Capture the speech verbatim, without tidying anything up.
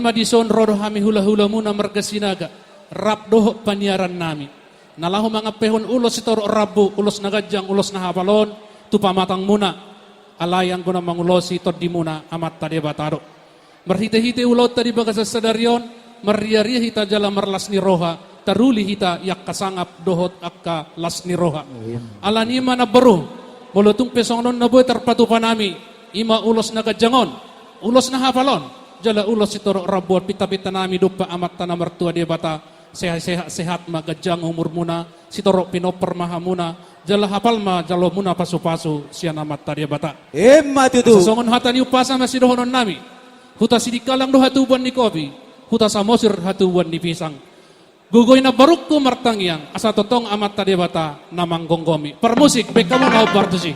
ma dison ro do hami hulahulamuna marga Sinaga, rap dohot paniaran nami, na laho mangampehon ulos sitorop rambu, ulos na ganjang, ulos na hapal on, tu pamatangmuna. Alai anggo na mangulosi tondimuna Amanta Debata do. Marhitehite ulaonta di bagasan sadari on, marriaria hita jala marlas ni roha, taruli hita i angka sangap dohot angka las ni roha. Alani i ma namboru, molo tung pe songon on na boi tarpatupa nami, i ma ulos na ganjang on, ulos na hapal on, jala ulos sitorop rambu on, pintapinta nami dompak Amanta na martua Debata, sehat-sehat ma ganjang umurmuna, sitorop pinompar ma hamuna, jala hapal ma jaloonmuna pasupasu sian Amanta Debata. Emma tutu. Asa songon hata ni umpasa ma sidohonon nami: Huta Sidikalang do hatubuan ni kopi, Huta Samosir hatubuan ni pisang. Gogoi namborungku martangiang, asa tongtong Amanta Debata na manggomgomi. Parmusik, baen hamu na hombar tusi.